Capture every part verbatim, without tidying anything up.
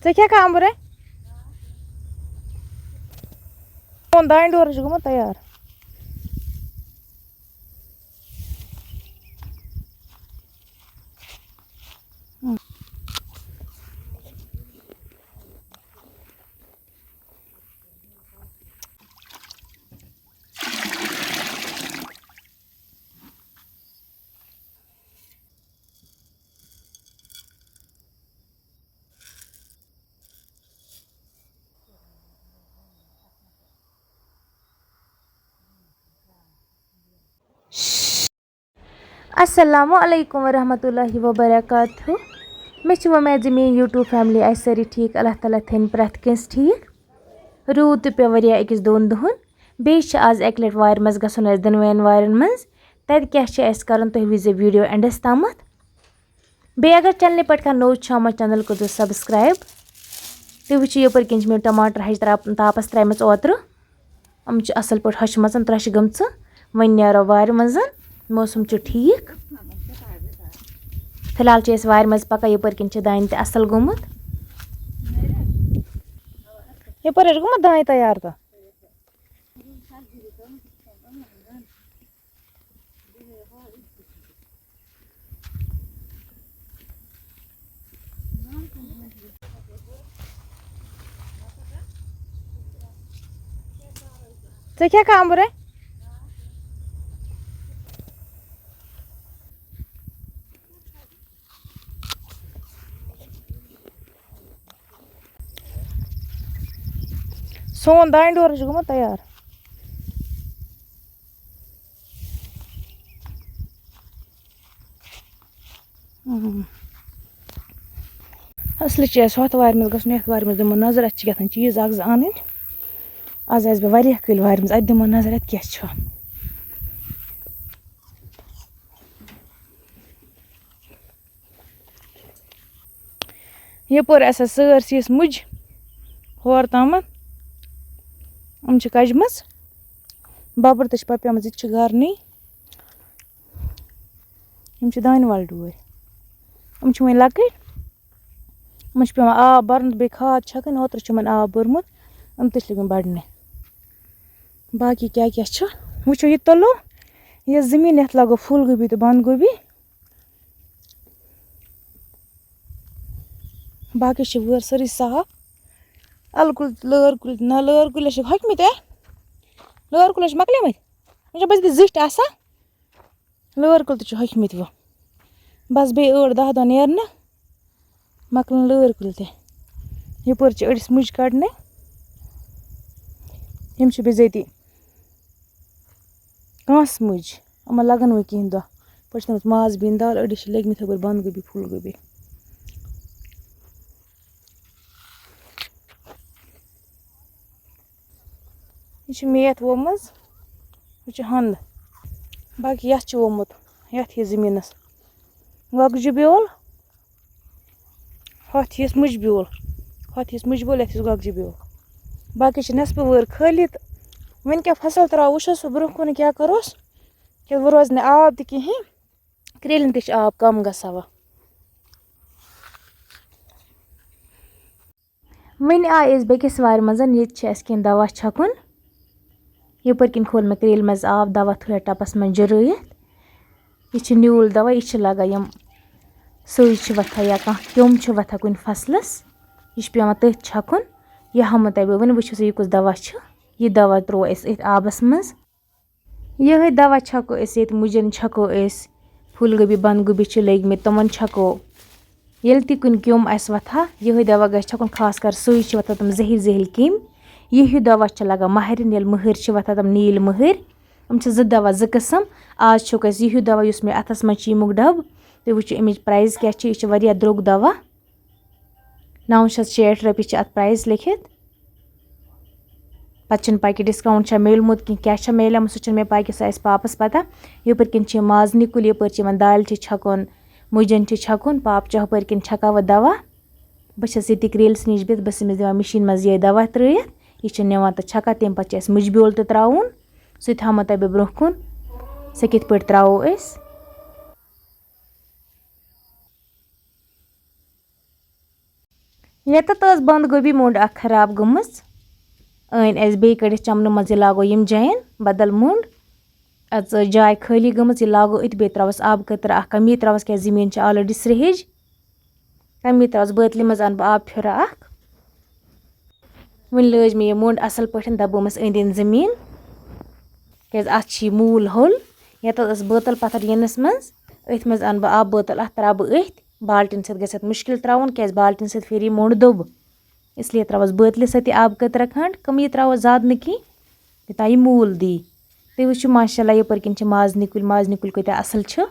ژٕ کھٮ۪کھا اَمبرے؟ چون دانہِ ڈورٕ چھُ گوٚمُت تیار۔ السلام علیکم ورحمۃ اللہ وبرکاتہ۔ مےٚ چھِ وۄمید زِ میٛٲنۍ YouTube family آسہِ سٲری ٹھیٖک۔ اللہ تعالیٰ تھٲیِن پرٛٮ۪تھ کٲنٛسہِ ٹھیٖک۔ روٗد تہِ پیوٚو واریاہ أکِس دۄن دۄہَن۔ بیٚیہِ چھِ آز اَکہِ لَٹہِ وارِ منٛز گژھُن اَسہِ دۄنوَیَن وارٮ۪ن منٛز۔ تَتہِ کیٛاہ چھِ اَسہِ کَرُن، تُہۍ وٕچھزیو video endس تامَتھ۔ بیٚیہِ اگر channelہِ پٮ۪ٹھ کانٛہہ نوٚو چھُ آمُت، channel کٔرۍزیو subscribe۔ تُہۍ وٕچھِو یَپٲرۍ کِنۍ چھِ مےٚ ٹماٹر ہَچہِ ترٛاپ-، تاپَس ترٛایمَژٕ اوترٕ۔ یِم چھِ اَصٕل پٲٹھۍ ہَچہِ مَژَن ترٛٮ۪شہِ گٔمژٕ۔ وۄنۍ نیرو وارِ منٛز، موسم چھُ ٹھیٖک۔ فی الحال چھِ أسۍ وارِ منٛز پَکان، یَپٲرۍ کِنۍ چھِ دانہِ تہِ اَصٕل گوٚمُت۔ یَپٲرۍ حظ چھُ گوٚمُت دانہِ تیار تہٕ۔ ژٕ کھٮ۪کھا اَمبرے؟ سون دانہِ ڈورٕ چھُ گوٚمُت تیار۔ اۭں۔ اصلی چھِ اَسہِ ہۄتھ وارِ منٛز گژھُن، یَتھ وارِ منٛز دِمو نظر، اَتہِ چھِ کیٛاہ تام چیٖز اَکھ زٕ اَنٕنۍ۔ آز آسہِ بہٕ واریاہ کٲلۍ وارِ منٛز، اَتہِ دِمو نظر، اَتہِ کیٛاہ چھُ۔ یَپٲرۍ آسہِ سٲرسٕے یَس مُجہِ ہور تامَتھ۔ یِم چھِ کَجمَژٕ۔ بَبٕر تہِ چھِ پَپیمٕژ، یہِ تہِ چھِ گَرنٕے۔ یِم چھِ دانہِ وَل ڈوٗرۍ۔ یِم چھِ وۄنۍ لۄکٕٹۍ۔ یِمَن چھُ پٮ۪وان آب بَرُن تہٕ بیٚیہِ کھاد چھَکٕنۍ۔ اوترٕ چھُ یِمَن آب بوٚرمُت۔ یِم تہِ چھِ لٔگمٕتۍ بَڑنہِ۔ باقٕے کیٛاہ کیٛاہ چھُ؟ وٕچھو، یہِ تُلو۔ یہِ زٔمیٖن، یَتھ لاگو پھوٗل گوبی تہٕ بَنٛد گوبی۔ باقٕے چھِ وٲر سٲرٕے صاف۔ اَلہٕ کُلۍ تہٕ لٲر کُلۍ، نہ، لٲر کُلۍ چھِ ہۄکھمٕتۍ، اے؟ لٲر کُلۍ چھِ مۄکلیمٕتۍ۔ وۄنۍ چھِ بَس ییٚتہِ زِٹھۍ آسان۔ لٲر کُلۍ تہِ چھِ ہۄکھمٕتۍ وۄنۍ۔ بَس بیٚیہِ ٲٹھ دَہ دۄہ نیرنہٕ، مۄکلَن لٲر کُلۍ تہِ۔ یَپٲرۍ چھِ أڑِس مُجہِ کَڑنَے۔ یِم چھِ بِذٲتی کانٛسہٕ مُجہِ۔ یِمَن لَگَن وۄنۍ کینٛہہ دۄہ۔ پٲٹھۍ چھِ تھٲومٕژ ماز بیٖن دال، أڑِس چھِ لٔگمٕتۍ ہُپٲرۍ بَنٛد گوبی، پھوٗل گوبی۔ یہِ چھِ میتھ وومٕژ، یہِ چھِ ہَنٛد۔ باقٕے یَتھ چھِ وومُت، یَتھ یہِ زٔمیٖنَس گۄگجہِ بیول، ہۄتھ یِیَس مُجہِ بیول، ہۄتھ یِیَس مُجہِ بیول، یَتھ یِیَس گۄگجہِ بیول۔ باقٕے چھِ نٮ۪صفہٕ وٲر خٲلی تہٕ وۄنۍ کیٛاہ فصل ترٛاوو، وٕچھو سُہ برٛونٛہہ کُن کیٛاہ کَروس، کیٛازِ وۄنۍ روزِ نہٕ آب تہِ کِہیٖنۍ، کرٛیلٮ۪ن تہِ چھِ آب کَم گژھان وۄنۍ۔ وۄنۍ آے أسۍ بیٚکِس وارِ منٛز، ییٚتہِ چھِ اَسہِ کینٛہہ دوا چھَکُن۔ یَپٲرۍ کِنۍ کھول مےٚ کرٛیلہِ منٛز آب، دوا تھوڑا ٹَپَس منٛز جُرٲیِتھ۔ یہِ چھِ نیوٗل دوا، یہِ چھِ لَگان یِم سُے چھِ وۄتھان یا کانٛہہ کیوٚم چھُ وۄتھان کُنہِ فصلَس، یہِ چھُ پٮ۪وان تٔتھۍ چھَکُن۔ یہِ ہاومو تۄہہِ بہٕ وۄنۍ، وٕچھِو سا یہِ کُس دوا چھُ۔ یہِ دوا ترٛوو اَسہِ أتھۍ آبَس منٛز۔ یِہوٚے دوا چھَکو أسۍ ییٚتہِ، مُجَن چھَکو أسۍ، پھوٗل گوبی، بَنٛد گوبی چھِ لٔگۍ مٕتۍ، تِمَن چھَکو۔ ییٚلہِ تہِ کُنہِ کیوٚم آسہِ وۄتھان، یِہوٚے دوا گژھِ چھَکُن، خاص کر سُے چھِ وۄتھان تِم زٔہِلۍ زٔہِلۍ کیٚمۍ۔ یِہوٚے دوا چھِ لَگان مَہرِنۍ، ییٚلہِ مٔہٕرۍ چھِ وۄتھان، تِم نیٖلۍ مٔہٕرۍ۔ یِم چھِ زٕ دوا، زٕ قٕسٕم۔ آز چھُکھ اَسہِ یِہوٚے دوا، یُس مےٚ اَتھَس منٛز چھِ ییٚمیُک ڈَبہٕ۔ تُہۍ وٕچھِو اَمِچ price کیٛاہ چھِ، یہِ چھِ واریاہ درٛوٚگ دوا۔ نَو شیٚتھ شیٹھ رۄپیہِ چھِ اَتھ price لیٚکھِتھ۔ پَتہٕ چھِنہٕ پَے کہِ discount چھا میوٗلمُت کِنہٕ کیٛاہ چھا میلیومُت، سُہ چھِنہٕ مےٚ پَے کہِ سُہ آسہِ پاپَس پَتہ۔ یَپٲرۍ کِنۍ چھِ یِم مازنہِ کُلۍ، یَپٲرۍ چھِ یِمَن دالہِ چھِ چھَکُن، مُجَن چھِ چھَکُن، پاپہٕ چھُ ہُپٲرۍ کِنۍ چھَکان وۄنۍ دَوا۔ بہٕ چھَس ییٚتہِ کرٛیلِس نِش بِہِتھ، بہٕ چھَس أمِس دِوان مِشیٖن منٛز یِہوٚے دَوا ترٛٲیِتھ، یہِ چھِ نِوان تہٕ چھَکان، تَمہِ پَتہٕ چھِ اَسہِ مُجہِ بیول تہِ ترٛاوُن، سُہ تہِ ہاومو تۄہہِ بہٕ برٛونٛہہ کُن، سُہ کِتھ پٲٹھۍ ترٛاوو أسۍ۔ ییٚتٮ۪تھ ٲس بنٛد گوبی مۄنٛڈ اکھ خراب گٔمٕژ، أنۍ اَسہِ بیٚیہِ کٔڑِتھ چمنہٕ منٛز، یہِ لاگو یِم جاین بدل مۄنٛڈ۔ اَژ ٲس جاے خٲلی گٔمٕژ، یہِ لاگو أتھۍ، بیٚیہِ ترٛاوَس آبہٕ قطرٕ اکھ کمی، ترٛاوَس کیٛازِ زٔمیٖن چھِ already سرٛیٚہِج۔ کمی ترٛاوَس بٲتلہِ منٛز، اَنہٕ بہٕ آبہٕ پھیُرا اکھ۔ وۄنۍ لٲج مےٚ یہِ مۄنٛڈ اَصٕل پٲٹھۍ، دَبٲومَس أنٛدۍ أنٛدۍ زٔمیٖن، کیٛازِ اَتھ چھِ یہِ موٗل ہوٚل۔ یَتھ ٲس بٲتَل پَتھر یِنَس منٛز، أتھۍ منٛز اَنہٕ بہٕ آبہٕ بٲتَل، اَتھ ترٛاوٕ بہٕ أتھۍ۔ بالٹیٖن سۭتۍ گژھِ اَتھ مُشکِل ترٛاوُن، کیٛازِ بالٹیٖن سۭتۍ پھیرِ یہِ مۄنٛڈ دوٚب۔ اس لیے ترٛاوَس بٲتلہِ سۭتۍ آبہٕ قطرٕ کھنٛڈ، کم یہِ ترٛاوَس زیادٕ نہٕ کینٛہہ، یوٚتام یہِ موٗل دی۔ تُہۍ وٕچھِو ماشاء اللہ یَپٲرۍ کِنۍ چھِ مازنہِ کُلۍ، مازنہِ کُلۍ کۭتیٛاہ اَصٕل چھِ۔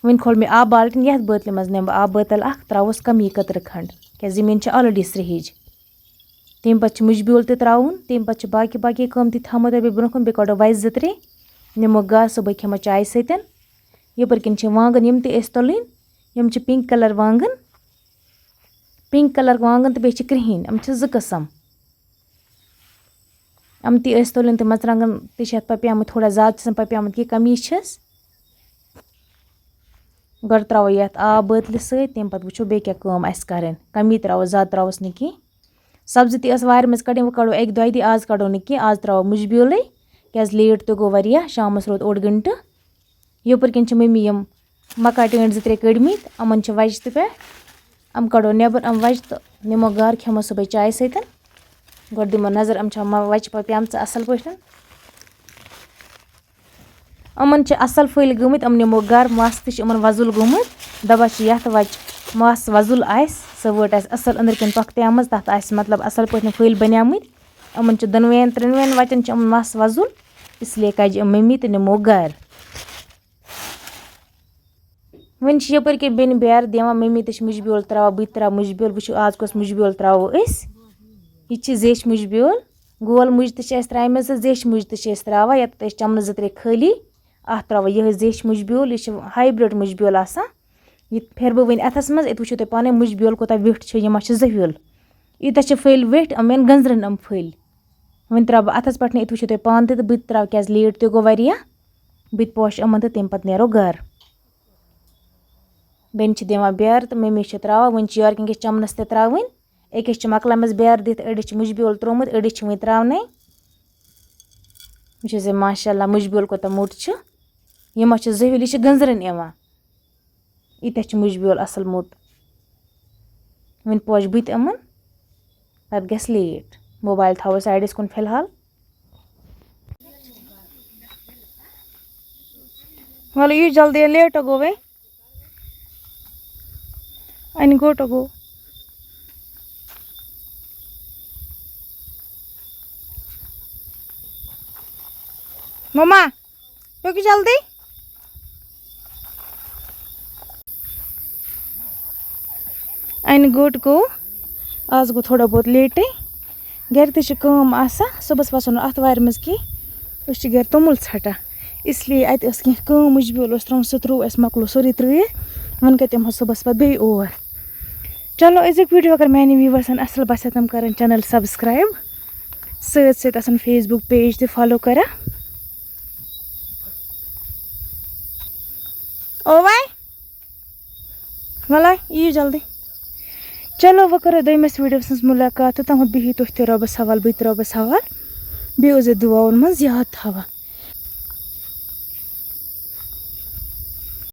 وۄنۍ کھول مےٚ آبہٕ بالٹیٖن، یَتھ بٲتلہِ منٛز نِمہٕ بہٕ آبہٕ بٲتَل اَکھ، ترٛاوَس کم یہِ قطرٕ کھنٛڈ، کیٛازِ زٔمیٖن چھِ already سرٛیٚہِج۔ تَمہِ پَتہٕ چھِ مُجہِ بیول تہِ ترٛاوُن، تَمہِ پَتہٕ چھِ باقٕے باقٕے کٲم تہِ تھاومٕژ بیٚیہِ برٛونٛہہ کُن، بیٚیہِ کَڑو وَچہِ زٕ ترٛےٚ، نِمو گاسہٕ، صُبحٲے کھٮ۪مو چایہِ سۭتۍ۔ یَپٲرۍ کِنۍ چھِ وانٛگَن، یِم تہِ ٲسۍ تُلٕنۍ، یِم چھِ pink colour وانٛگَن۔ Pink colour وانٛگَن تہٕ بیٚیہِ چھِ کرٛہِنۍ، یِم چھِ زٕ قٕسٕم۔ یِم تہِ ٲسۍ تُلٕنۍ تہٕ مَرژٕوانٛگَن تہِ چھِ اَتھ پَپیمٕتۍ، تھوڑا زیادٕ چھِس نہٕ پَپیمٕتۍ کینٛہہ، کَمی چھِس۔ گۄڈٕ ترٛاوو یَتھ آب بٲتلہِ سۭتۍ، تَمہِ پَتہٕ وٕچھو بیٚیہِ کیٛاہ کٲم آسہِ کَرٕنۍ۔ کَمی ترٛاوو، زیادٕ ترٛاووس نہٕ کینٛہہ۔ سبزی تہِ ٲس وارِ منٛز کَڑٕنۍ، وۄنۍ کَڑو اَکہِ دۄیہِ دۄہہِ، آز کَڑو نہٕ کینٛہہ، آز ترٛاوو مُجہِ بیولٕے، کیٛازِ late تہِ گوٚو واریاہ، شامَس روٗد اوٚڑ گھنٹہٕ۔ یَپٲرۍ کِنۍ چھِ مٔمی یِم مَکاے ٹٲنٛٹۍ زٕ ترٛےٚ کٔڑمٕتۍ، یِمَن چھِ وَچہِ تہِ پٮ۪ٹھ، یِم کَڑو نٮ۪بَر یِم وَچہِ تہٕ نِمو گَرٕ، کھٮ۪مو صُبحٲے چایہِ سۭتۍ۔ گۄڈٕ دِمو نظر، یِم چھا مَ-، وَچہِ پَپیمژٕ اَصٕل پٲٹھۍ۔ یِمَن چھِ اَصٕل پھٔلۍ گٔمٕتۍ، یِم نِمو گَرٕ، مَس تہِ چھِ یِمَن وۄزُل گوٚمُت۔ دَپان چھِ یَتھ وَچہِ مَس وۄزُل آسہِ، سۄ وٲٹ آسہِ اَصٕل أنٛدرٕ کِنۍ پۄختیمٕژ، تَتھ آسہِ مطلب اَصٕل پٲٹھۍ پھٔلۍ بَنیمٕتۍ۔ یِمَن چھِ دۄنوَیَن ترٛٮ۪نوَیَن وَچَن چھِ یِمَن مَس وۄزُل، اس لیے کَجہِ یِم مٔمی تہٕ نِمو گَرٕ۔ وۄنۍ چھِ یَپٲرۍ کِنۍ بیٚنہِ بیرٕ دِوان، مٔمی تہِ چھِ مُجہِ بیول ترٛاوان، بہٕ تہِ ترٛاوٕ مُجہِ بیول۔ وٕچھِو آز کۄس مُجہِ بیول ترٛاوو أسۍ۔ یہِ تہِ چھِ زیچھِ مُجہِ بیول، گول مُجہِ تہِ چھِ أسۍ ترٛایمَژٕ، زیچھِ مُجہِ تہِ چھِ أسۍ ترٛاوان۔ یَتھ أسۍ چَمنہٕ زٕ ترٛےٚ خٲلی، اَتھ ترٛاوو یِہوٚے زیچھِ مُجہِ بیول۔ یہِ چھِ hybrid مُجہِ بیول آسان۔ یہِ پھِرٕ بہٕ وۄنۍ اَتھَس منٛز، أتۍ وٕچھِو تُہۍ پانَے مُجہِ بیول کوٗتاہ ویوٚٹھ چھُ، یہِ ما چھُ زٔہیُل۔ ییٖتیٛاہ چھِ پھٔلۍ ویٹھۍ، یِم یِن گٔنٛزرَن یِم پھٔلۍ۔ وۄنۍ ترٛاوٕ بہٕ اَتھَس پٮ۪ٹھ نہٕ، أتۍ وٕچھِو تُہۍ پانہٕ تہِ، تہٕ بہٕ تہِ ترٛاوٕ، کیٛازِ late تہِ گوٚو واریاہ۔ بہٕ تہِ پوشہٕ یِمَن تہٕ تَمہِ پَتہٕ نیرو گَرٕ۔ بیٚنہِ چھِ دِوان بیرٕ تہٕ مٔمی چھِ ترٛاوان۔ وۄنۍ چھِ یورٕ کِنۍ کِس چَمنَس تہِ ترٛاوٕنۍ۔ أکِس چھِ مۄکلٲمٕژ بیرٕ دِتھ، أڑِس چھِ مُجہِ بیول ترٛوومُت، أڑِس چھِ وۄنۍ ترٛاونَے۔ وٕچھِو زِ ماشاء اللہ، مُجہِ بیول کوٗتاہ موٚٹ چھُ۔ یہِ ما چھِ زٔہِل، یہِ چھِ گٔنٛزرَن یِوان۔ ییٖتیٛاہ چھِ مُجہِ بیول اَصٕل موٚٹ۔ وۄنۍ پوشہٕ بہٕ تہِ یِمَن، پَتہٕ گژھِ late۔ موبایِل تھاوو سایڈَس کُن فی الحال۔ وَلہٕ یہِ جلدی، late گوٚو وۄنۍ۔ اَنہِ گوٚٹ گوٚو۔ مما، پٔکِو جلدی۔ اَنہِ گوٚٹ گوٚو، آز گوٚو تھوڑا بہت late۔ گَرِ تہِ چھِ کٲم آسان، صُبحَس وَسو نہٕ اَتھ وارِ منٛز کینٛہہ۔ أسۍ چھِ گَرِ توٚمُل ژھٹان، اس لیے اَتہِ ٲس کینٛہہ کٲم، مُجہِ بیول اوس ترٛاوُن، سُہ ترٛوو اَسہِ، مۄکلو سورُے ترٛٲوِتھ۔ وۄنۍ کَتہِ یِمہو صُبحَس پَتہٕ بیٚیہِ اور۔ چلو، أزیُک video اگر میٛانٮ۪ن viewersن اَصٕل باسہِ، تِم کَرَن channel subscribe، سۭتۍ سۭتۍ آسَن Facebook page تہِ follow کَران۔ اوے، وَلَے، یِیِو جلدی۔ چلو، وۄنۍ کَرو دوٚیمِس videoس منٛز مُلاقات۔ توٚتام بِہِو تُہۍ تہِ رۄبَس حوال، بہٕ تہِ رۄبَس حوال۔ بیٚیہِ ٲسۍزیو دُعاوَن منٛز یاد تھاوان۔